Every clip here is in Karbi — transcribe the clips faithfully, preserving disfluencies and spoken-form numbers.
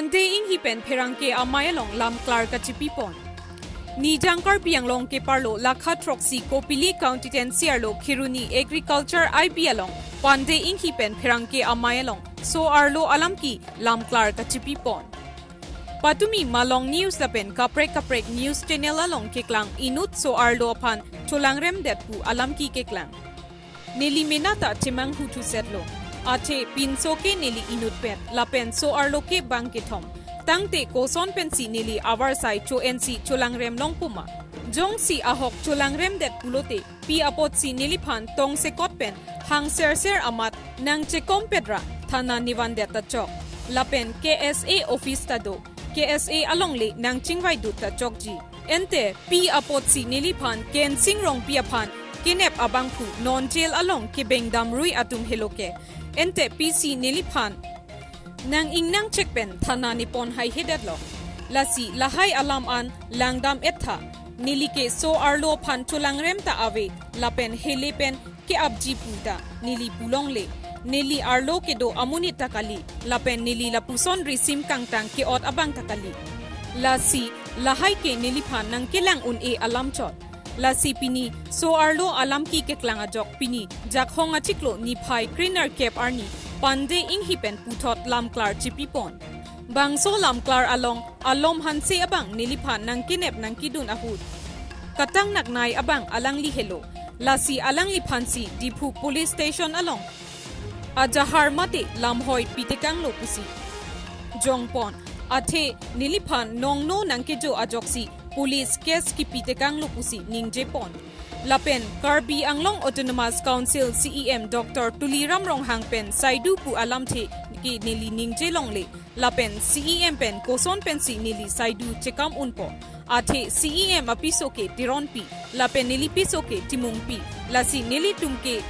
Pande Inghi pen pherangke amei along lamklar kachipipon. Nijang Karbi Anglong keparlo lakha throksi Kopili Constituency arlo Kheroni Agriculture I B along Pande Inghi pen pherangke amei along so-arlo alamki lamklar kachipipon. Patumi Malong News lapen kaprek kaprek news channel along keklang inut so-arlo aphan cholangremdet pu alamki keklang. Neli mena ta chemanghu thusetlo. Athe pinso ke neli inutpet lapen so-arlo ke bang kethom. Tangte koson pensi neli avarsai cho-ensi cholangrem longpo ma? Jongsi ahok cholangremdet pulote pi apotsi neliphan tongsekot pen hangserser amat nangchekompet ra thana nevandet ta chok. Lapen K S A office ta do. K S A alongle nangchingvaidut ta chokji. Ente pi apotsi neliphan Kensing Rongpi aphan kenep abangphu non jail along kebengdam rui atum helo ke. Ente pisi neliphan nang-ing nangchek pen thana nepon haihedetlo. Lasi lahai alam an langdam-et tha. Neli ke so-arlo aphan cholangrem ta ave lapen hele pen ke-apji pu ta neli pu longle. Neli arlo kedo amonit ta kali lapen neli lapuson risim kangtang ke-ot abang ta kali. Lasi lahai ke neliphan nangkelang un-e alam chot. Lasi pini so-arlo alamki keklang ajok pini Jakhong achiklo niphai krenerkep arni Pande Inghi pen puthot lamklar chipipon. Bangso lamklar along alom hanse abang neliphan nangkenep nangkedun ahut katang naknai abang alangli helo. Lasi alangliphansi Diphu Police Station along ajahar mate lamhoi pitekanglo pusi jongpon. Athe neliphan nongno nangkejo ajoksi police case kipitekanglo pusi ningjepon. Lapen Karbi Anglong Autonomous Council C E M Doctor Tuliram Ronghang pen saidu pu alamthe ke neli ningje longle. Lapen C E M pen koson pensi neli saidu chekam unpo? Athe C E M apiso ke Teronpi lapen neli piso ke Timungpi. Lasi nelitum ke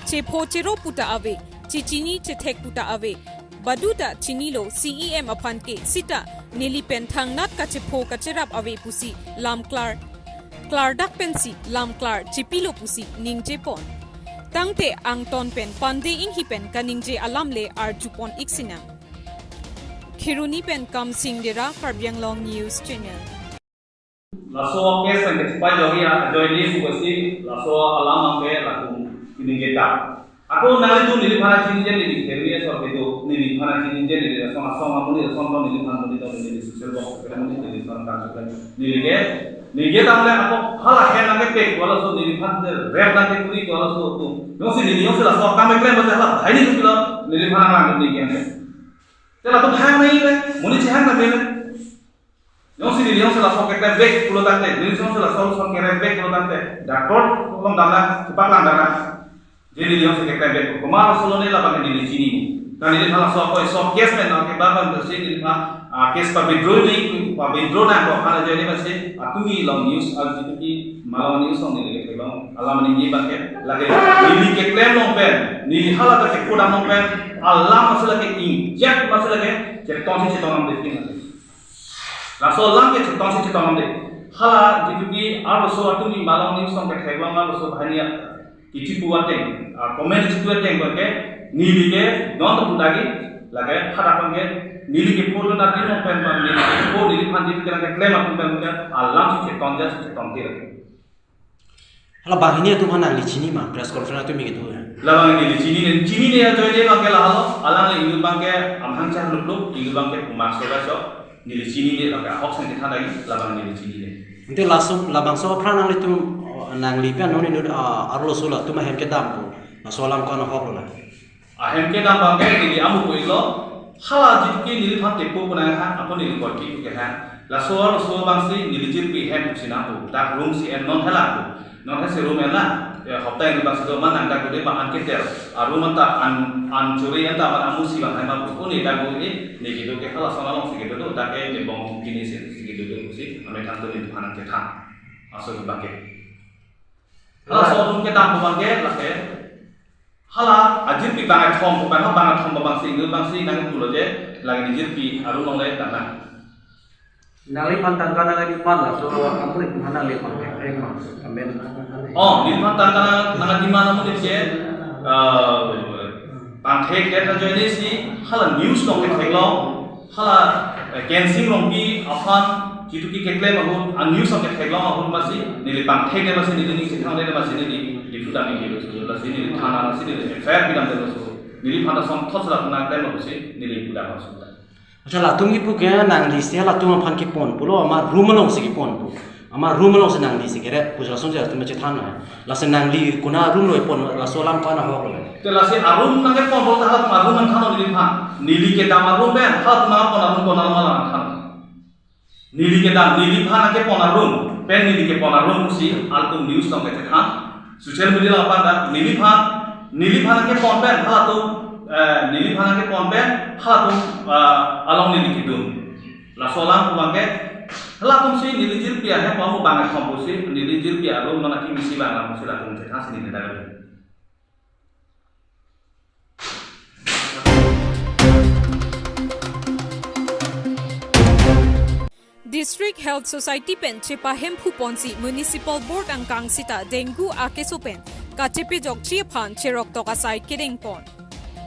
chepho chero pu ta ave, chechini chethek pu ta ave. Badu ta chinilo C E M aphan ke sita neli pen thangnat kachepho kacherap ave pusi lamklar klardak pensi lamklar chipilo pusi ningjepon. Tangte angton pen Pande Inghi pen kaningje alam le arjupon iksinang. Kheroni pen Kamsing Dera, Karbi Anglong News Channel. Laso case pen kechipai jogi ajoine pu pusi laso alam abangke latum kiningje ta. Ako nanglitum neliphan chinine, neli Kheroni asor kedo, neliphan chinine, neli asong asong amonit asong tong, neliphan monit tong, neli social work ke amonit, neliphan kam ke neli ke ningje tangte ako hala hen nangkepek wala so neliphan rep nangkekuri wala so tu. Jongsi neli jongsi laso akam keklem bate hala hai ni tu kilo neliphan nang ningje. Te latum hai nangji le, monit chehang nangji le. Jongsi neli jongsi laso keklem bek pulo tangte, neli jongsi laso son kerem bek pulo tangte, doctor along damnang, kepaklang damnang. Jadi neli jongsi keklem bek, komat solo ne labang neli chini. Karena neliphan laso ako so case pen nangkebang bang si neliphan, ah, case pa-withdraw ni, pa-withdraw nangkok, karena jadi masih, ah, tumi long news, ah, jadi ki Malong News along neli kelong, alam neli abangke, lake, neli keklem along pen, neli hala ta kekodam along pen, alam masih lake injek, masih lake, chetong si chetong nang dek lake. Laso alam ke chetong si chetong nang dek. Hala, jadi ki, arloso atum neli Malong News along ketheklong arloso bahani ya, kichipu ateng, ah, comment chipu ateng abangke, neli ke, non to putagi, lake, hadak abangke, neli kepho lo nadi along pen, neli kepho, neliphan jadi keklem atum pen, alam si chetong ja, si chetong ti lake. Hala banghini atum aphan nangli chini ma, press conference atum nangkedo ya. Labang neli chinine, chinine ajoine abangke lahelo, alangle inut abangke amahang char lupluk, inut abangke kumar soda so, neli chinine abangke ahok seng kethan lagi, labang neli chinine. Ante laso, labangso aphrang nanglitum, oh, nangli pen non inut, ah, arloso latum ahem kedam pu, laso alam ko-an ahok lo la. Ahem kedam abangke neli amu pu-iklo, hala jadi ki neliphan tepo punai ha, ako neli korki pu ke ha. Laso laso abangsi neli jirpi hem pusi nangpu, dak room si en non hela pu. Non hesi room en na, ya hopta ini abangsi do man nang dak gede ma an keter. A room anta an, an churi anta man amu si bang hai ma pu. Ko ne dak gede, ne kedo ke hala sona long si kedo do, dak ke ne bong kini si, si kedo do si, ame thang tu neliphan nangkethan. Aso abangke. Hala so room kedam abangke, lake. Hala, ajirpi bang athom, bang bang athom bang si, bang si nangpulo je, lake ni jirpi, aru nongle tana. Nangliphan tangka nangdemand laso, amonit aphan nangliphan keklem ma, amen. Oh, neliphan tangka nangdemand amonit je, eh, pangthek det ajoine si, hala news along ketheklong, Hala, eh, Kensing Rongpi aphan jitu ke keklem ahut, a-news ang ketheklong ahut masi, neli pangthek le masi, neli ning chethang le masi, neli Diphu dam ningje lo sujo, lasi neli thana lasi neli F I R pidam de lo sujo, neliphan ta som thot sila tuna klem lo si, neli pudam lo sujo. Acha, latum kipu ke nangli si latum aphan kepon pulo, ama room along si kepon pu. Ama room along si nangli si kere, pu lason si latum chethan na. Lasi nangli kona room lo epon, laso alam ko-an ahok lo. Te lasi a-room nangkepon pulo ta halatum a-room nangthan neliphan. Neli kedam a-room pen, halatum nangpon a-room kona lo ma nangthan. Neli kedam, neliphan nangkepon a-room, pen neli kepon a-room si, halatum news along kechethan. Social media along aphan ta, neliphan, neliphan nangkepon pen, halatum, eh, neliphan nangkepon pen, halatum, eh, along neli kedun. Laso alam pu abang ke, halatum si neli jirpi ahem pamu bang akhom pusi, neli jirpi a-room non akimi si bang alam pusi latum chethan si neli dalam. District Health Society pen chepahemphu ponsi Municipal Board angkang sita dengue akeso pen kachepejokji aphan cheroktok asai kedeng pon.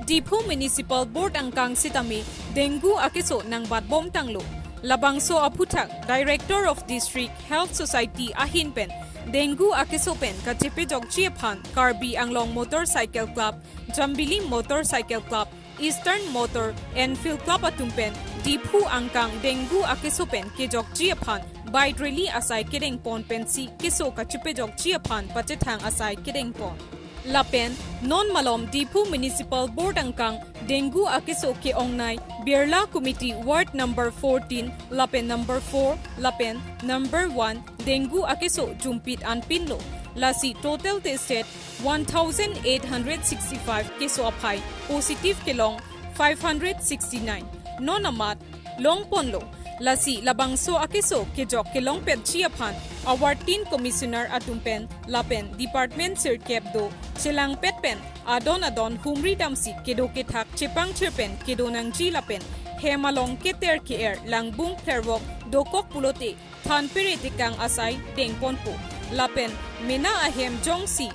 Diphu Municipal Board angkang sitame dengue akeso nangbat bom tanglo. Labangso aphuthak Director of District Health Society ahin pen dengue akeso pen kachepejokji aphan Karbi Anglong Motorcycle Club, Jambili Motorcycle Club, Eastern Motor Enfield Club atum pen Diphu angkang dengue akeso pen kejokji aphan bike rally asai kedeng pon pensi keso kachepejokji aphan pachethang asai kedeng pon. Lapen non malom Diphu Municipal Board angkang dengue akeso ke-ongnei Birla Committee Ward number fourteen lapen number four lapen number one dengue akeso jumpit anpinlo. Lasi total tested one thousand eight hundred sixty-five, keso aphai positive kelong five hundred sixty-nine. Non amat longponlo. Lasi labangso akeso kejok kelongpetji aphan awartin commissioner atum pen lapen department sirkep do chelangpet pen adon adon humri damsi kedo kethak chepangthir pen kedo nangji lapen hem along keter ke-er langbung phervok dokok pulote thanpere tekang asai dengponpo. Lapen mena ahem jongsi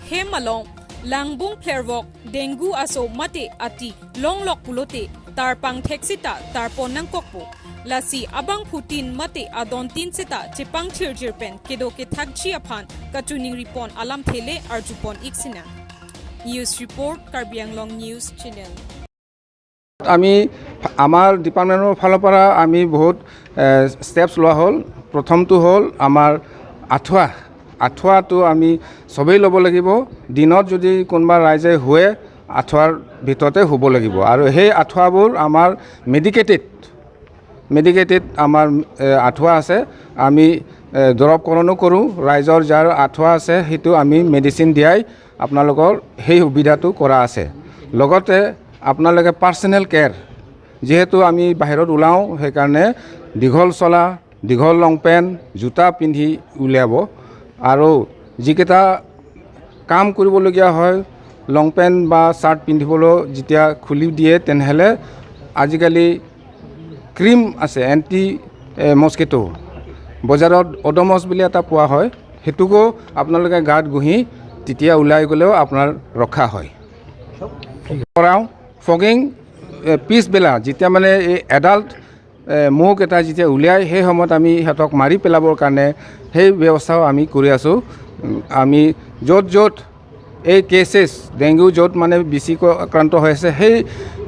hem along langbung phervok dengue aso mate ati longlok pulote tarpang thek sita tarpon nangkokpo. Lasi abangphutin mate adontin sita chepangthirthir pen kedo kethakji aphan kachiningri pon alamthe le arjupon ik sinang. News report, Karbi Anglong News Channel. আমি, আমাৰ ডিপাৰ্টমেণ্টৰ ফালৰ পৰা আমি বহুত ষ্টেপছ লোৱা হ'ল। প্ৰথমটো হ'ল আমাৰ আঁঠুৱা। আঁঠুৱাটো আমি সবেই ল'ব লাগিব। দিনত যদি কোনোবা ৰাইজে শুৱে, আঁঠুৱাৰ ভিতৰতে শুব লাগিব। আৰু সেই আঁঠুৱাবোৰ আমাৰ মেডিকেটেড, মেডিকেটেড আমাৰ, এ, আঁঠুৱা আছে। আমি, এ, দৰৱকৰণো কৰোঁ। ৰাইজৰ যাৰ আঁঠুৱা আছে, সেইটো আমি মেডিচিন দিয়াই আপোনালোকৰ সেই সুবিধাটো কৰা আছে। লগতে আপোনালোকে পাৰ্চনেল কেয়াৰ, যিহেতু আমি বাহিৰত ওলাওঁ, সেইকাৰণে দীঘল চলা, দীঘল লং পেণ্ট, জোতা পিন্ধি উলিয়াব। আৰু যিকেইটা কাম কৰিবলগীয়া হয়, লং পেণ্ট বা চাৰ্ট পিন্ধিবলৈ যেতিয়া খুলি দিয়ে, তেনেহ'লে আজিকালি ক্ৰীম আছে, এণ্টি, এ, মস্কিটো, বজাৰত অডোমছ বুলি এটা পোৱা হয়, সেইটোকো আপোনালোকে গাত ঘঁহি তেতিয়া ওলাই গ'লেও আপোনাৰ ৰক্ষা হয়। কৰাওঁ, ফগিং, এ, পিছবেলা যেতিয়া মানে এই এডাল্ট, এ, মহ কেইটা যেতিয়া উলিয়ায়, সেই সময়ত আমি সিহঁতক মাৰি পেলাবৰ কাৰণে সেই ব্যৱস্থাও আমি কৰি আছোঁ। উম, আমি য'ত য'ত এই কেছেছ, ডেংগু য'ত মানে বেছিকৈ আক্ৰান্ত হৈ আছে, সেই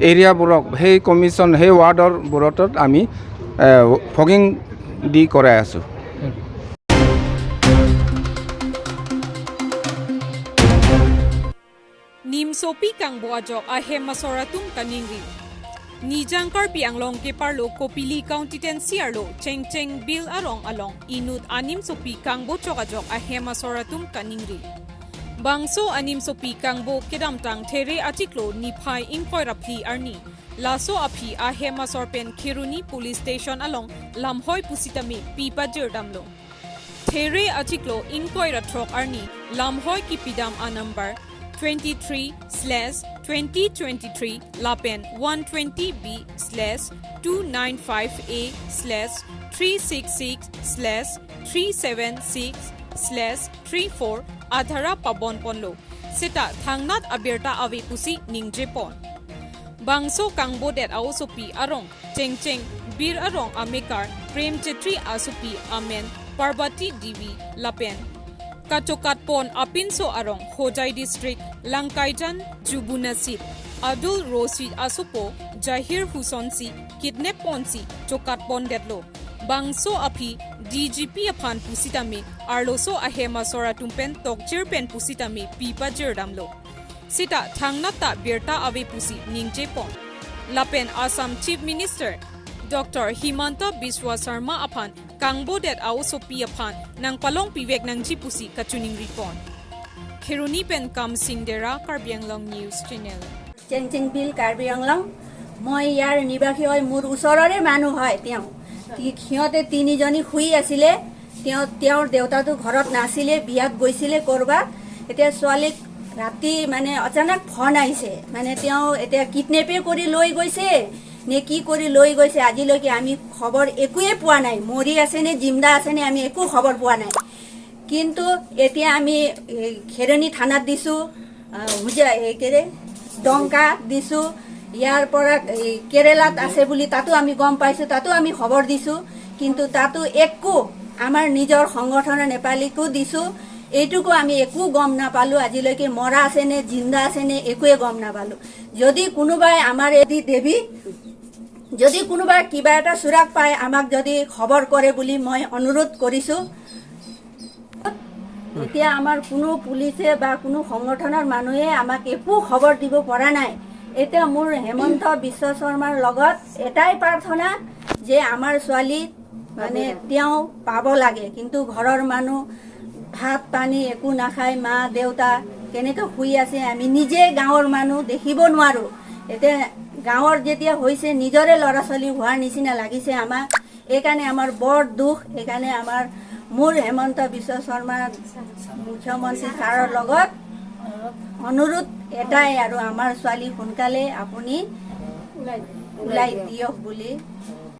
এৰিয়াবোৰক, সেই কমিশ্যন, সেই ৱাৰ্ডৰবোৰত আমি, এ, ফগিং দি কৰাই আছোঁ। Nimsopi kangbo ajok ahem asor atum kaningri. Nijang Karbi Anglong keparlo Kopili County Tensi arlo Chengcheng Bill arong along inut animsopi kangbo chok ajok ahem asor atum kaningri. Bangso animsopi kangbo kedamtang There achiklo niphai ingkoi ra phli arni. Laso aphi ahem asor pen Kheroni Police Station along lamhoi pusitame pi pajir damlo. There achiklo ingkoi ra throk arni lamhoi kipidam a number twenty-three slash twenty twenty-three lapen one twenty B slash two nine five A slash three six six slash three seven six slash three four adhara pabon ponlo. Seta thangnat abirta ave pusi ningje pon. Bangso kangbodet aosopi arong Chengcheng Bir arong amekar Prem Chetri asopi amen Parbati Devi lapen kachokatpon apinso arong Hojai District Langkaijan Jubunasip Abdul Roshid asopo Jahir Hussain si kidnap ponsi chokatpondetlo. Bangso aphi D G P aphan pusitame arloso ahem asor atum pen tokjir pen pusitame pi pajirdamlo. Sita thangnat ta birta ave pusi ningjepon. Lapen Assam Chief Minister Doctor Himanta Biswa Sarma aphan kangbodet a-osopi aphan nangpalongpivek nangji pusi kachiningripon. Kheroni pen Kamsing Dera, Karbi Anglong News Channel. চেংচেং বিল কাৰ্বি আংলং। মই ইয়াৰ নিবাসী হয়, মোৰ ওচৰৰে মানুহ হয় তেওঁ। তি- সিহঁতে তিনিজনী শুই আছিলে। তেওঁ তেওঁৰ দেউতাটো ঘৰত নাছিলে, বিয়াত গৈছিলে ক'ৰবাত। এতিয়া ছোৱালীক ৰাতি মানে অচানক ফোন আহিছে, মানে তেওঁ এতিয়া কিডনেপে কৰি লৈ গৈছে নে কি কৰি লৈ গৈছে, আজিলৈকে আমি খবৰ একোৱে পোৱা নাই। মৰি আছে নে জিন্দা আছে নে আমি একো খবৰ পোৱা নাই। কিন্তু এতিয়া আমি এই খেৰণি থানাত দিছো, আহ, হুজা এই কেৰে ডংকা দিছো। ইয়াৰ পৰা এই কেৰেলাত আছে বুলি তাতো আমি গম পাইছো, তাতো আমি খবৰ দিছো। কিন্তু তাতো একো আমাৰ নিজৰ সংগঠনৰ নেপালীকো দিছো, এইটোকো আমি একো গম নাপালো। আজিলৈকে মৰা আছে নে জিন্দা আছে নে একোৱে গম নাপালো। যদি কোনোবাই আমাৰ এটি দেৱী, যদি কোনোবাই কিবা এটা চুৰাক পায় আমাক যদি খবৰ কৰে বুলি মই অনুৰোধ কৰিছো। এতিয়া আমাৰ কোনো পুলিচে বা কোনো সংগঠনৰ মানুহে আমাক একো খবৰ দিব পৰা নাই। এতিয়া মোৰ হিমন্ত বিশ্ব শৰ্মাৰ লগত এটাই প্ৰাৰ্থনা যে আমাৰ ছোৱালী মানে তেওঁ পাব লাগে, কিন্তু ঘৰৰ মানুহ ভাত পানী একো নাখায়, মা দেউতা কেনেকে শুই আছে আমি নিজে গাঁৱৰ মানুহ দেখিব নোৱাৰো। এতিয়া গাঁৱৰ যেতিয়া হৈছে নিজৰে ল'ৰা ছোৱালী হোৱাৰ নিচিনা লাগিছে আমাক। এইকাৰণে আমাৰ বৰ দুখ। এইকাৰণে আমাৰ মোৰ হিমন্ত বিশ্ব শৰ্মা মুখ্যমন্ত্ৰী ছাৰৰ লগত অনুৰোধ এটাই আৰু আমাৰ ছোৱালী সোনকালে আপুনি ওলাই দিয়ক বুলি।